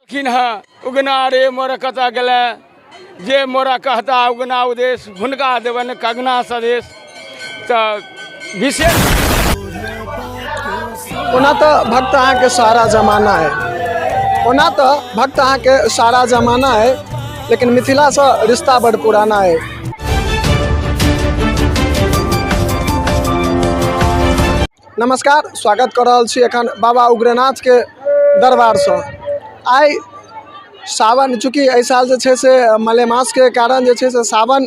कहलखिन हँ, उगना रे मोर कतऽ गेलै, जे मोरा कहता उगना उदेश, हुनका देबनि कगना सदेश। तऽ विशेष ओना तऽ भक्त अहाँके सारा जमाना है, ओना तऽ भक्त अहाँके सारा जमाना है, लेकिन मिथिलासँ रिश्ता बड़ पुराना है। नमस्कार, स्वागत कऽ रहल छी एखन बाबा उग्रनाथके दरबारसँ। आइ सावन, चूँकि एहि साल जे छै से मलेमासके कारण जे छै से सावन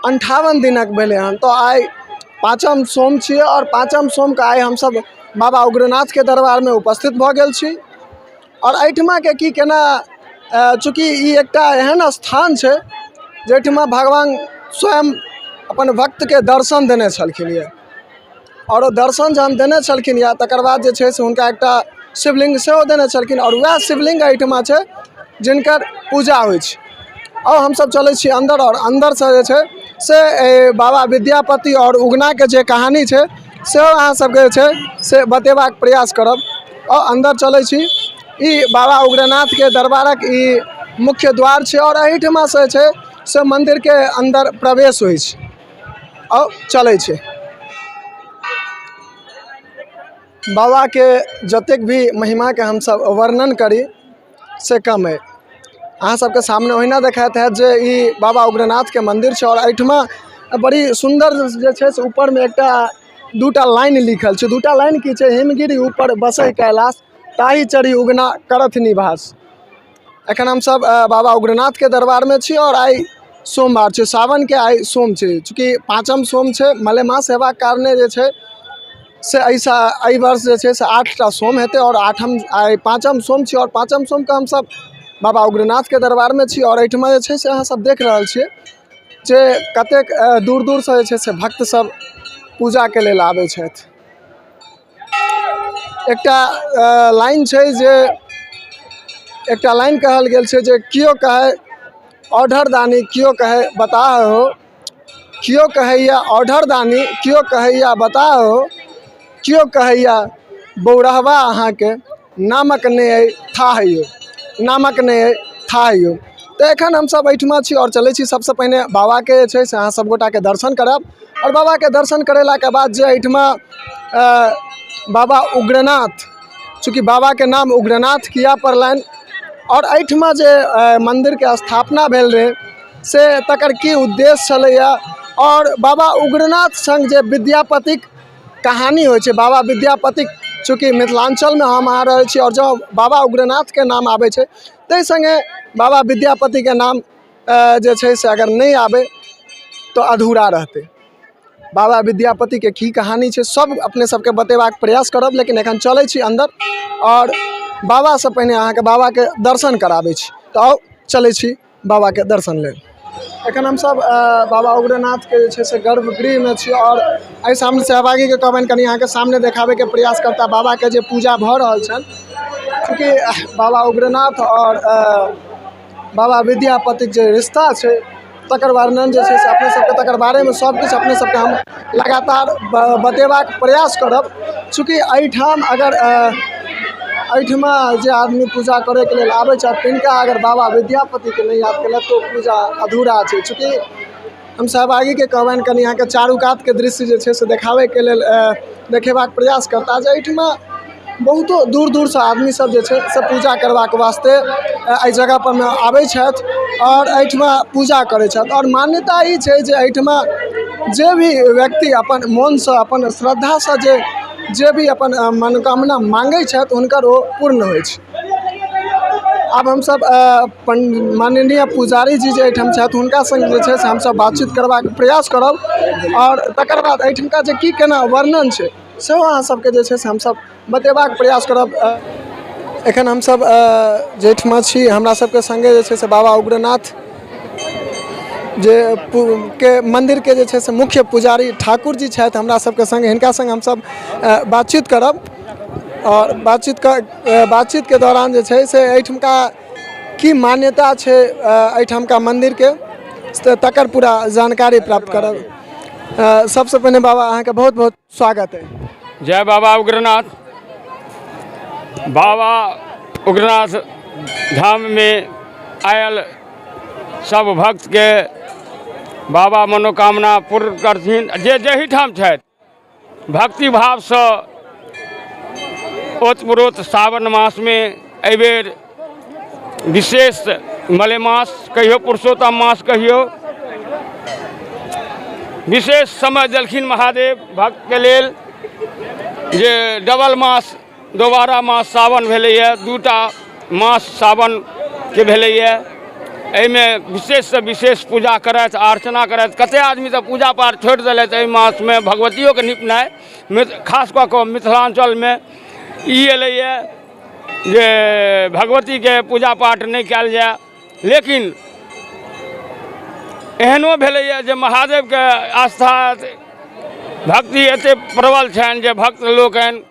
58 दिनक भेलै हन, तऽ आइ पाँचम सोम छियै आओर पाँचम सोमके आइ हमसभ बाबा उग्रनाथके दरबारमे उपस्थित भऽ गेल छी। आओर एहिठमाके की केना, चूँकि ई एकटा एहन स्थान छै जाहिठमा भगवान स्वयं अपन भक्तके दर्शन देने छलखिन यऽ, आओर ओ दर्शन जहन देने छलखिन यऽ तकर बाद जे छै से हुनका एकटा शिवलिङ्ग सेहो देने छलखिन, आओर वएह शिवलिङ्ग एहिठमा छै जिनकर पूजा होइ छै। आओर हमसब चलै छी अन्दर, आओर अन्दरसँ जे छै से बाबा विद्यापति आओर उगनाके जे कहानी छै सेहो अहाँ सबके जे छै से बतेबाक प्रयास करब। आओर अन्दर चलै छी। ई बाबा उग्रनाथके दरबारक ई मुख्य द्वार छै, आओर एहिठिमासँ जे छै से मन्दिरके अन्दर प्रवेश होइ छै। आओर चलै छै। बाबाके जतेक भी महिमाके हमसब वर्णन करी से कम अइ। अहाँ सबके सामने ओहिना देखाइत हैत जे ई बाबा उग्रनाथके मन्दिर छै, आओर एहिठिमा बड़ी सुन्दर जे छै से उपरमे एकटा दूटा लाइन लिखल छै। दूटा लाइन की छै? हिमगिरी ऊपर बसै कैलाश, ताहि चढ़ी उगना करथि निवास। एखन हमसब बाबा उग्रनाथके दरबारमे छी, आओर आइ सोमवार छै, सावनके आइ सोम छै। चूँकि पाँचम सोम छै, मलेमास हेबाक कारणे जे छै से एहिसँ एहि वर्ष जे छै से 8टा सोम हेतै, आओर आठम आइ पाँचम सोम छी, आओर पाँचम सोमके हमसब बाबा उग्रनाथके दरबारमे छी। आओर एहिठमा जे छै से अहाँ सब देख रहल छियै जे कतेक दूर दूरसँ जे छै से भक्त सब पूजाके लेल आबै छथि। एकटा लाइन छै जे एकटा लाइन कहल गेल छै जे केओ कहै औढर दानी, केओ कहै बताह हो, केओ कहैया औढर दानी, केओ कहैया बताह हो, केओ कहैया बौरहबा अहाँके नामक नहि अइ थाह यौ, नामक नहि अइ थाह यौ। तऽ एखन हमसब एहिठमा छी आओर चलै छी सबसँ पहिने बाबाके जे छै से अहाँ सब गोटाके दर्शन करायब। आओर बाबाके दर्शन करेलाके बाद जे एहिठमा बाबा उग्रनाथ, चूँकि बाबाके नाम उग्रनाथ किया पड़लनि, आओर एहिठमा जे मन्दिरके स्थापना भेल रहै से तकर की उद्देश्य छलैए, आओर बाबा उग्रनाथ सङ्ग जे विद्यापतिक कहानी होइ छै, बाबा विद्यापतिक, चूँकि मिथिलाञ्चलमे हम अहाँ रहै छी, आओर जँ बाबा उग्रनाथके नाम आबै छै ताहि सङ्गे बाबा विद्यापतिके नाम जे छै से अगर नहि आबै तऽ अधूरा रहतै। बाबा विद्यापतिके की कहानी छै सब अपने सबके बतेबाक प्रयास करब, लेकिन एखन चलै छी अन्दर आओर बाबासँ पहिने अहाँके बाबाके दर्शन कराबै छी। तऽ आउ चलै छी बाबाके दर्शन लेल। एखन हमसब बाबा उग्रनाथके जे छै से गर्भगृहमे छी, आओर एहि सामने सहभागीके कहबनि कनि अहाँके सामने देखाबैके प्रयास करता बाबाके जे पूजा भऽ रहल छनि। चूँकि बाबा उग्रनाथ आओर बाबा विद्यापतिके जे रिश्ता छै तकर वर्णन जे छै से अपने सबके तकर बारेमे सब किछु अपने सबके हम लगातार बतेबाक प्रयास करब। चूँकि एहिठाम अगर एहिठमा जे आदमी पूजा करैके लेल आबै छथि तिनका अगर बाबा विद्यापतिके नहि याद केलथि तऽ ओ पूजा अधूरा छै। चूँकि हम सहभागीके कहबनि कनि अहाँके चारू कातके दृश्य जे छै से देखाबैके लेल देखेबाक प्रयास करता जे एहिठमा बहुतो दूर दूरसँ आदमी सब जे छै से पूजा करबाक वास्ते एहि जगहपर मे आबै छथि आओर एहिठमा पूजा करै छथि। आओर मान्यता ई छै जे एहिठमा जे भी व्यक्ति अपन मोनसँ अपन श्रद्धासँ जे भी अपन मनोकामना माँगै छथि हुनकर ओ पूर्ण होइ छै। आब हमसब माननीय पुजारी जी जे एहिठाम छथि हुनका सङ्ग जे छै से हमसब बातचीत करबाक प्रयास करब, आओर तकर बाद एहिठुमका जे की केना वर्णन छै सेहो अहाँ सबके जे छै से हमसब बतेबाक प्रयास करब। एखन हमसब जाहिठमा छी हमरा सबके सङ्गे जे छै से बाबा उग्रनाथ जे के मन्दिरके जे छै से मुख्य पुजारी ठाकुर जी छथि हमरा सबके सङ्गे, हिनका सङ्ग हमसब बातचीत करब। आओर बातचीतके दौरान जे छै से एहिठुमका की मान्यता छै एहिठामका मन्दिरके तकर पूरा जानकारी प्राप्त करब। सबसँ पहिने बाबा अहाँके बहुत बहुत स्वागत है। जय बाबा उग्रनाथ। बाबा उग्रनाथ धाममे आयल सब भक्तके बाबा मनोकामना पूर्ण करथिन। जे जाहिठाम छथि भक्तिभावसँ ओतप्रोत सावन मासमे एहिबेर विशेष मलेमास कहियौ, पुरुषोत्तम मास कहियौ, विशेष समय देलखिन महादेव भक्तके लेल जे डबल मास, दोबारा मास सावन भेलैए, दूटा मास सावनके भेलैए। एहिमे विशेषसँ विशेष पूजा करथि, अर्चना करथि। कतेक आदमी तऽ पूजा पाठ छोड़ि देलथि एहि मासमे, भगवतियोके निपनाइ। खास कऽ कऽ मिथिलाञ्चलमे ई एलैए जे भगवतीके पूजा पाठ नहि कयल जाय, लेकिन एहनो भेलैए जे महादेवके आस्था भक्ति एतेक प्रबल छनि जे भक्त लोकनि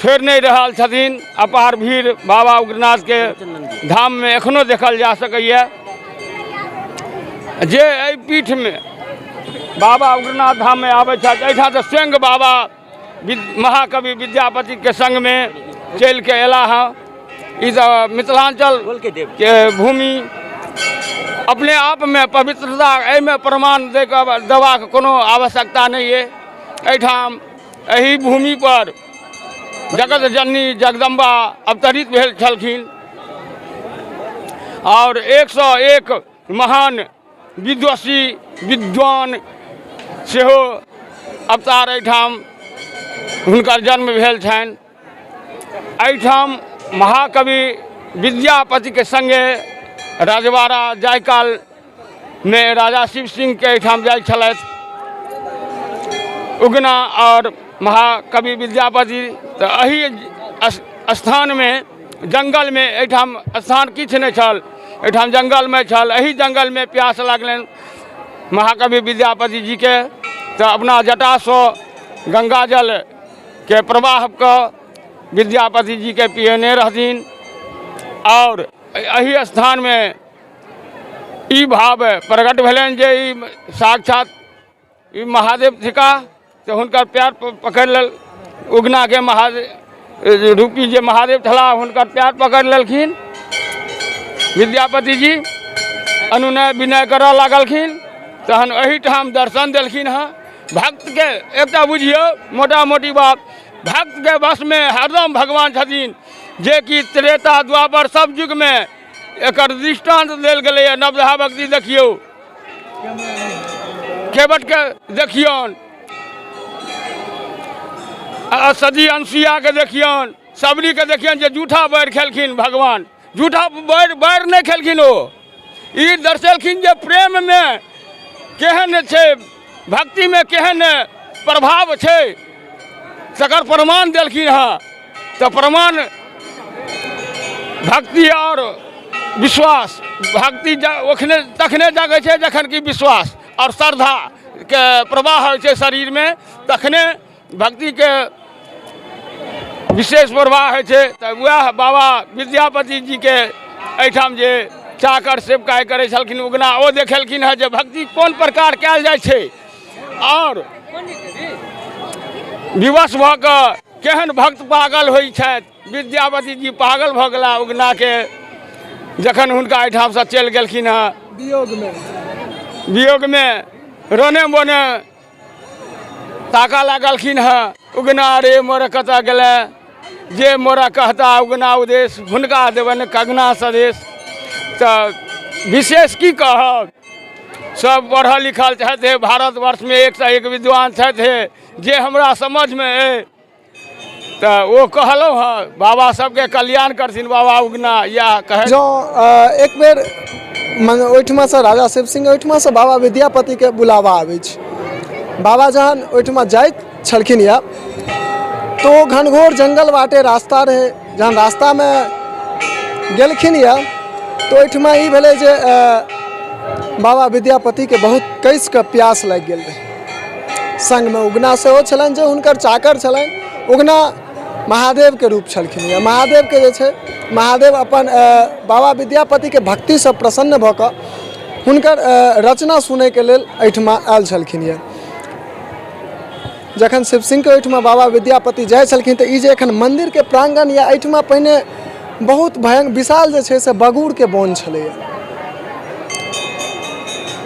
छोड़ि नहि रहल छथिन। अपार भीड़ बाबा उग्रनाथके धाममे एखनो देखल जा सकैए। जे एहि पीठमे बाबा उग्रनाथ धाममे आबै छथि, एहिठाम तऽ स्वयं बाबा महाकवि विद्यापतिके सङ्गमे चलिके अयला हँ। ई तऽ मिथिलाञ्चलके भूमि अपने आपमे पवित्रता, एहिमे प्रमाण दैके देबाक कोनो आवश्यकता नहि अइ। एहिठाम एहि भूमिपर जगत जननी जगदम्बा अवतरित भेल छलखिन आओर 101 महान विद्वषी विद्वान सेहो अवतार एहिठाम हुनकर जन्म भेल छनि। एहिठाम महाकवि विद्यापतिके सङ्गे रजवाड़ा जाय कालमे राजा शिव सिंहके एहिठाम जाइ छलथि उगना आओर महाकवि विद्यापति, तऽ एहि स्थानमे जङ्गलमे, एहिठाम स्थान किछु नहि छल, एहिठाम जङ्गलमे छल, एहि जङ्गलमे प्यास लागलनि महाकवि विद्यापति जीके, तऽ अपना जटासँ गङ्गा जलके प्रवाह कऽ विद्यापति जीके पियेने रहथिन। आओर एहि स्थानमे ई भाव प्रकट भेलनि जे ई साक्षात ई महादेव थिकाह, तऽ हुनकर पैर पकड़ि लेल उगनाके महादेव रूपी जे महादेव छलाह हुनकर पैर पकड़ि लेलखिन विद्यापति जी, अनुनय विनय करऽ लागलखिन। तहन एहिठाम दर्शन देलखिन हँ भक्तके। एकटा बुझियौ मोटा मोटी बात, भक्तके वशमे हरदम भगवान छथिन, जेकि त्रेता द्वापर सब युगमे एकर दृष्टान्त देल गेलैए। नवधा भक्ति देखियौ, केवटके देखियौन, सदी अनसुयाके देखियौन, सबरीके देखियौन जे जूठा बैर खेलखिन भगवान, जूठा बैर बैर नहि खेलखिन, ओ ई दर्शेलखिन जे प्रेममे केहन छै, भक्तिमे केहन प्रभाव छै, तकर प्रमाण देलखिन हँ। तऽ प्रमाण भक्ति आओर विश्वास, भक्ति ओखने तखने जागै छै जखन कि विश्वास आओर श्रद्धाके प्रवाह होइ छै शरीरमे, तखने भक्तिके विशेष प्रवाह होइ छै। तऽ वएह बाबा विद्यापति जीके एहिठाम जे चाकर सेवकाइ करै छलखिन उगना, ओ देखेलखिन हँ जे भक्ति कोन प्रकार कयल जाइ छै आओर विवश भऽ कऽ केहन भक्त पागल होइ छथि। विद्यापति जी पागल भऽ गेला उगनाके जखन हुनका एहिठामसँ चलि गेलखिन हँ वियोगमे रोने बोने ताकऽ लागलखिन हँ, उगना रे मोर कतऽ गेलै, जे मोरा कहता उगना उदेश, हुनका देबनि कगना सदेश। तऽ विशेष की कहब, सब पढ़ल लिखल छथि हे, भारतवर्षमे एकसँ एक विद्वान छथि हे, जे हमरा समझमे अइ तऽ ओ कहलहुँ हँ। बाबा सबके कल्याण करथिन बाबा उगना, इएह कहै। जँ एक बेर मने ओहिठमासँ राजा शिव सिंह ओहिठमासँ बाबा विद्यापतिके बुलावा आबै छै। बाबा जहन ओहिठमा जाइत छलखिन यऽ तऽ ओ घनघोर जङ्गल बाटे रास्ता रहै। जहन रास्तामे गेलखिन यऽ तऽ ओहिठमा ई भेलै जे बाबा विद्यापतिके बहुत कसिकऽ प्यास लागि गेल रहै। सङ्गमे उगना सेहो छलनि जे हुनकर चाकर छलनि। उगना महादेवके रूप छलखिन। या महादेवके जे छै, महादेव अपन बाबा विद्यापतिके भक्तिसँ प्रसन्न भऽ कऽ हुनकर रचना सुनैके लेल एहिठमा आयल छलखिन। यऽ जखन शिव सिंहके ओहिठमा बाबा विद्यापति जाइ छलखिन तऽ ई जे एखन मन्दिरके प्राङ्गण यऽ, एहिठमा पहिने बहुत भयंकर विशाल जे छै से बगूरके वन छलैए।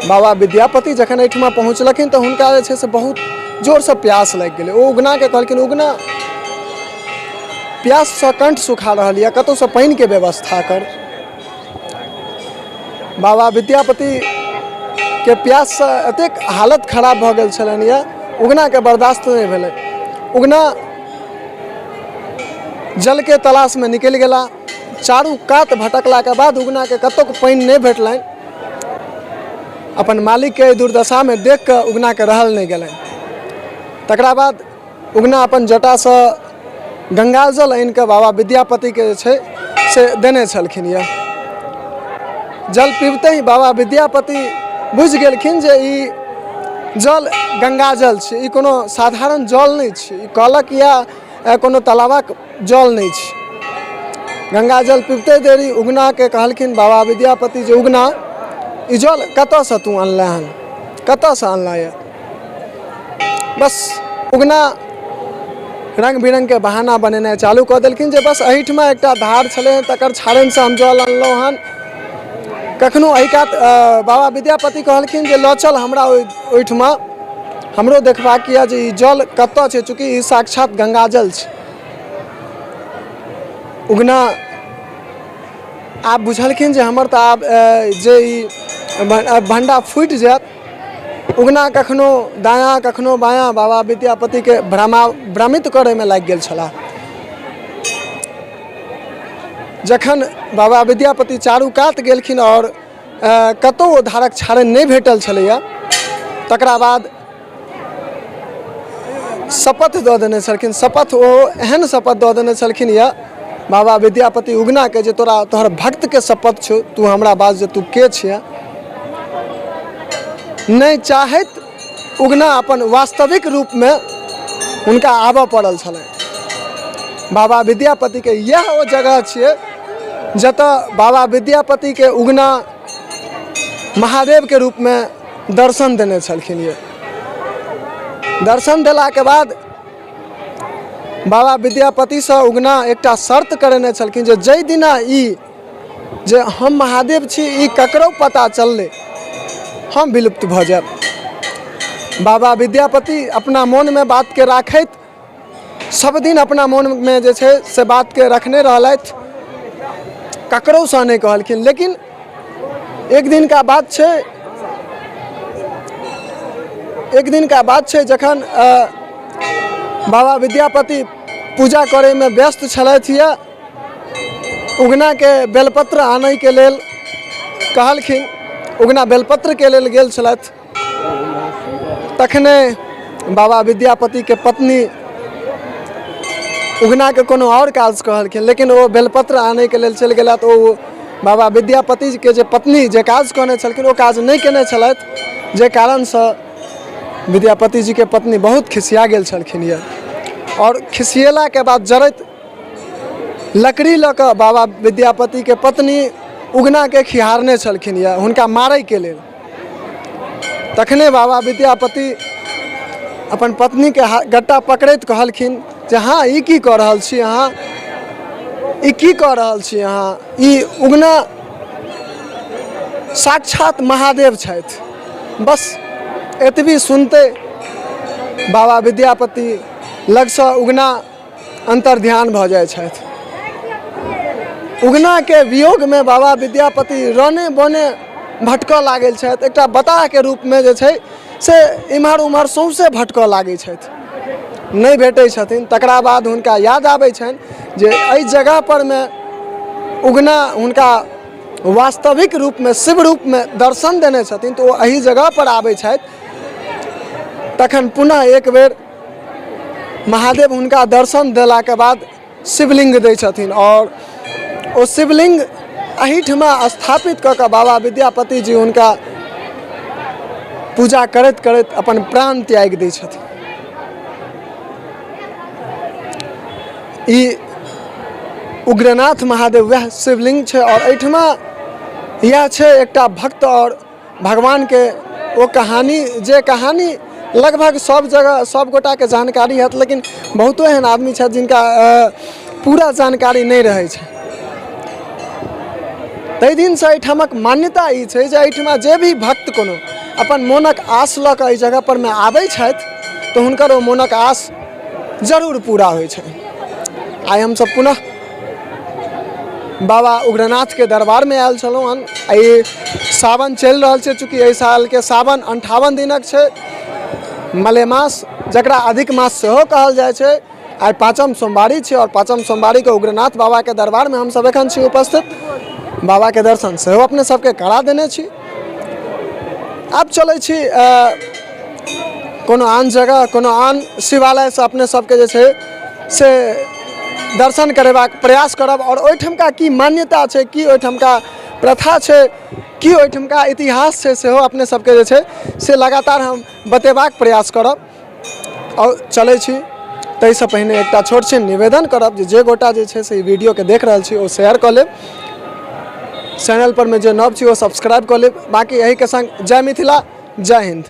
बाबा विद्यापति जखन एहिठमा पहुँचलखिन तऽ हुनका जे छै से बहुत जोरसँ प्यास लागि गेलै। ओ उगनाके कहलखिन, उगना, प्याससँ कंठ सुखा रहल यऽ, कतहुसँ पानिके व्यवस्था कर। बाबा विद्यापतिके प्याससँ एतेक हालत खराब भऽ गेल छलनि यऽ, उगनाके बर्दाश्त नहि भेलै। उगना जलके तलाशमे निकलि गेला। चारू कात भटकलाके बाद उगनाके कतहु पानि नहि भेटलनि। अपन मालिकके एहि दुर्दशामे देख कऽ उगनाके रहल नहि गेलनि। तकरा बाद उगना अपन जटासँ गङ्गाजल आनि कऽ बाबा विद्यापतिके जे छै से देने छलखिन यऽ। जल पीबते ही बाबा विद्यापति बुझि गेलखिन जे ई जल गङ्गाजल छै, ई कोनो साधारण जल नहि छै, ई कलक या कोनो तालाबक जल नहि छै। गङ्गाजल पीबते देरी उगनाके कहलखिन बाबा विद्यापति जे उगना, ई जल कतऽसँ तू अनले हन, कतऽसँ अनले यऽ? बस उगना रङ्ग बिरङ्गके बहाना बनेनाइ चालू कऽ देलखिन जे बस एहिठमा एकटा धार छलै हँ, तकर छारनिसँ हम जल अनलहुँ हन। कखनो एहि कात बाबा विद्यापति कहलखिन जे लऽ चल हमरा ओहिठमा, हमरो देखबाक यऽ जे ई जल कतऽ छै, चूँकि ई साक्षात गङ्गाजल छै। उगना आब बुझलखिन जे हमर तऽ आब जे ई भण्डा फूटि जायत। उगना कखनो दायाँ कखनो बायाँ बाबा विद्यापतिके भ्रमित करैमे लागि गेल छलाह। जखन बाबा विद्यापति चारू कात गेलखिन आओर कतहु ओ धारक छारनि नहि भेटल छलैए, तकरा बाद शपथ दऽ देने छलखिन। शपथ ओ एहन शपथ दऽ देने छलखिन यऽ बाबा विद्यापति उगनाके जे तोरा तोहर भक्तके शपथ छौ, तू हमरा बाज जे तू के छियै। नहि चाहैत उगना अपन वास्तविक रूपमे हुनका आबऽ पड़ल छलनि। बाबा विद्यापतिके इएह ओ जगह छियै जतऽ बाबा विद्यापतिके उगना महादेवके रूपमे दर्शन देने छलखिन। ये दर्शन देलाके बाद बाबा विद्यापतिसँ उगना एकटा शर्त करेने छलखिन जे जाहि दिना ई जे हम महादेव छी ई ककरो पता चललै, हम विलुप्त भऽ जायब। बाबा विद्यापति अपना मोनमे बातके राखैत सब दिन अपना मोनमे जे छै से बातके रखने रहलथि, ककरोसँ नहि कहलखिन। लेकिन एक दिनका बात छै, एक दिनका बात छै जखन बाबा विद्यापति पूजा करैमे व्यस्त छलथि यऽ, उगनाके बेलपत्र आनैके लेल कहलखिन। उगना बेलपत्रके लेल गेल छलथि, तखने बाबा विद्यापतिके पत्नी उगनाके कोनो आओर काज कहलखिन, लेकिन ओ बेलपत्र आनैके लेल चलि गेला तऽ ओ बाबा विद्यापतिके जे पत्नी जे काज कहने छलखिन ओ काज नहि केने छलथि, जे कारणसँ विद्यापति जीके पत्नी बहुत खिसिया गेल छलखिन यऽ। आओर खिसियेलाके बाद जरैत लकड़ी लऽ कऽ बाबा विद्यापतिके पत्नी उगनाके खिहारने छलखिन यऽ हुनका मारैके लेल। तखने बाबा विद्यापति अपन पत्नीके गट्टा पकड़ैत कहलखिन जे हँ, ई की कऽ रहल छी अहाँ, ई की कऽ रहल छी अहाँ, ई उगना साक्षात महादेव छथि। बस एतबी सुनते बाबा विद्यापति लगसँ उगना अन्तर्ध्यान भऽ जाइ छथि। उगनाके वियोगमे बाबा विद्यापति रने बने भटकऽ लागल छथि, एकटा बताहके रूपमे जे छै से इम्हर उम्हर सौँसे भटकऽ लागै छथि, नहि भेटै छथिन। तकरा बाद हुनका याद आबै छनि जे एहि जगहपर मे उगना हुनका वास्तविक रूपमे शिव रूपमे दर्शन देने छथिन, तऽ ओ एहि जगहपर आबै छथि। तखन पुनः एक बेर महादेव हुनका दर्शन देलाके बाद शिवलिंग दै छथिन आओर ओ शिवलिंग एहिठमा स्थापित कऽ कऽ बाबा विद्यापति जी हुनका पूजा करैत करैत अपन प्राण त्यागि दै छथिन। ई उग्रनाथ महादेव वएह शिवलिंग छै आओर एहिठमा इएह छै एकटा भक्त आओर भगवानके ओ कहानी, जे कहानी लगभग सब जगह सब गोटाके जानकारी हैत, लेकिन बहुतो एहन आदमी छथि जिनका पूरा जानकारी नहि रहै छै। ताहि दिनसँ एहिठामक मान्यता ई छै जे एहिठमा जे भी भक्त कोनो अपन मोनक आस लऽ कऽ एहि जगहपर मे आबै छथि तऽ हुनकर ओ मोनक आस जरूर पूरा होइ छनि। आइ हमसब पुनः बाबा उग्रनाथके दरबारमे आयल छलहुँ हन। एहि सावन चलि रहल छै, चूँकि एहि सालके सावन 58 दिनक छै, मलेमास जकरा अधिक मास सेहो कहल जाइ छै। आइ पाँचम सोमवारी छै आओर पाँचम सोमवारीके उग्रनाथ बाबाके दरबारमे हमसब एखन छी उपस्थित। बाबाके दर्शन सेहो अपने सबके करा देने छी। आब चलै छी कोनो आन जगह, कोनो आन शिवालयसँ अपने सबके जे छै से दर्शन करेबाक प्रयास करब आओर ओहिठमका की मान्यता छै, की ओहिठमका प्रथा छै, की ओहिठमका इतिहास छै, सेहो अपने सबके जे छै से लगातार हम बतेबाक प्रयास करब। आओर चलै छी, ताहिसँ पहिने एकटा छोट छिन निवेदन करब जे जे गोटा जे छै से ई वीडियोके देख रहल छी ओ शेयर कऽ लेब, चैनल पर मे जे नव छी ओ सब्सक्राइब कऽ लेब। बाँकी एहिके सङ्ग जय मिथिला, जय हिन्द।